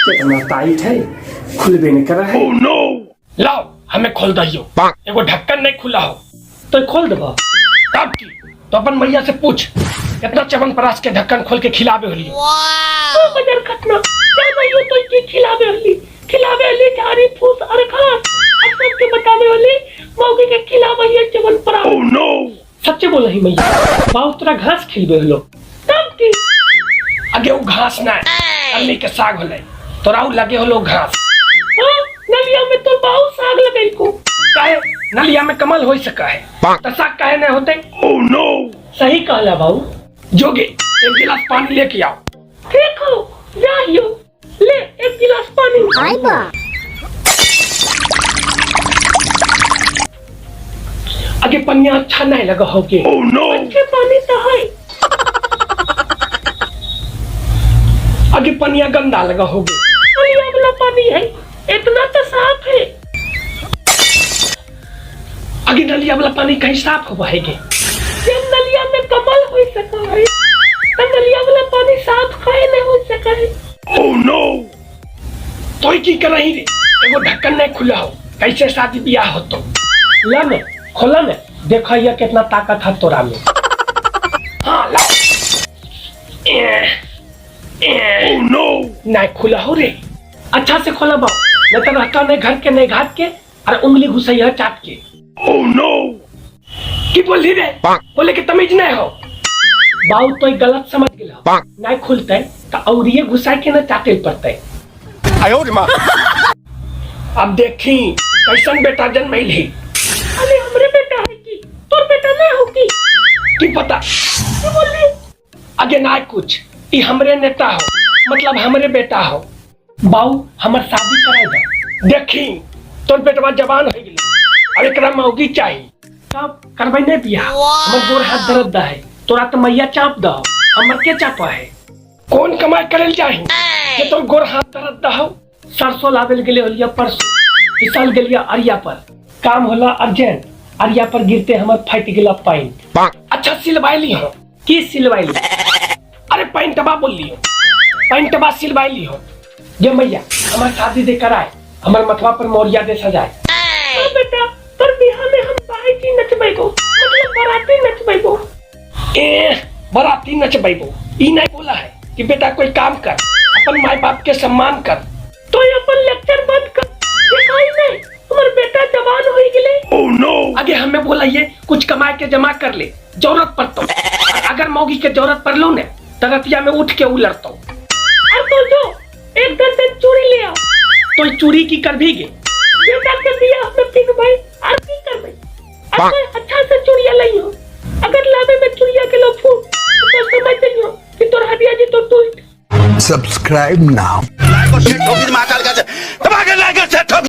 कितना टाइट है, खुलबे नहीं कर रहा है। Oh no! लाओ हमें खोल दहियो, एगो ढक्कन नहीं खुला हो तो खोल देबो। तब की तो अपन मैया से पूछ कितना च्यवनप्राश के ढक्कन खोल के खिलावे होली। ओ बजर खतना क्या मैयो तो की खिलावे होली, खिलावे होली झाड़ी फूस और घास, और सबके बतावे होली मौगी के खिलावे ये च्यवनप्राश। Oh no! सच्चे बोल रही मैया, बाबू तोरा घास खिलबे होलो। तब की आगे वो घास ना अल्ली के साग होले, तोरा उ लगे होलो घास। हाँ, नलिया में तो बाबू साग लगई को। काहे नलिया में कमल हो सका है तो साग काहे नहीं होते? Oh no! सही कहला बाबू। जोगे एक गिलास पानी लेके आओ। ठीक हो जाइयो, ले एक गिलास पानी। आगे पनिया अच्छा नहीं लगा होगे। Oh no! अच्छे पानी तो है। आगे पनिया गंदा लगा होगे। नलिया वाला पानी है, इतना तो साफ है। आगे नलिया वाला पानी कहीं साफ हो है के? जब नलिया में कमल हो सका है तो नलिया वाला पानी साफ काहे नहीं हो सका है? Oh no! तो की कर रही रे, एगो ढक्कन नहीं खुला हो, कैसे शादी ब्याह हो तो? ला में खोला में देखा यह कितना ताकत है तोरा में। हाँ लाओ। Oh no! नहीं खुला हो रे, अच्छा से खोला बा, नहीं तो रहता नहीं घर के नहीं घाट के, और उंगली घुसई है चाट के। Oh no! की बोली रे? बोले कि तमीज नहीं हो बाऊ, तो गलत समझ गेला। नहीं खुलते तो और ये घुसाई के ना चाटे पड़ते। अब देखी कैसन बेटा जन्मैल ही। अरे हमरे बेटा है की तोर बेटा नहीं हो की? की पता की बोली? आगे ना कुछ, ई हमरे नेता हो, मतलब हमरे बेटा हो। बाऊ हमर शादी कराई दो। देखी तोर बेटवा जवान हो गेल, अब एकरा मौगी चाहिए, तब करबै नहीं बियाह। हमर गोर हाथ दर्द दा है, तोरा तो मैया चाप दो, हमर के चापा है? कौन कमाई करे चाही जे तोर गोर हाथ दर्द दा हो? सरसों लावेल गेले होलिया परसों, फिसल गेलिया अरिया पर, काम होला अर्जेंट, अरिया पर गिरते हमर फट गेला पैंट। अच्छा सिलवाई हो की सिलवाई ली? अरे पैंटबा बोल लियो, पैंटबा सिलवाई ली हो। ये मैया हमार शादी दे कराए, हमार मथवा पर मोरिया दे सजाए। हाँ बेटा, पर बिहार में हम भाई जी नचबैबो, मतलब बराती नचबैबो। ए बराती नचबैबो ई नहीं बोला है कि बेटा कोई काम कर, अपन माई बाप के सम्मान कर। तो ये अपन लेक्चर बंद कर, दिखाई नहीं हमार बेटा जवान हो गेले। Oh no! आगे हमें बोला ये कुछ कमाए के जमा कर ले, जरूरत पड़तो, अगर मौगी के जरूरत पड़ लो ने तो रतिया में उठ के उलरतो। और तो जो एक दर्जन चूड़ी ले आओ। तो ये चूड़ी की कर भी गे? बेटा के बियाह में पिनबै और की करबै? और कोई अच्छा से चूड़िया लई हो, अगर लावे में चूड़िया के लो फूट तो समझ जइयो कि तोर हडिया जी तो टूट। Subscribe now. Like और शेयर ठोक दीजिए महाकाल का। दबा के लाइक और शेयर ठोक।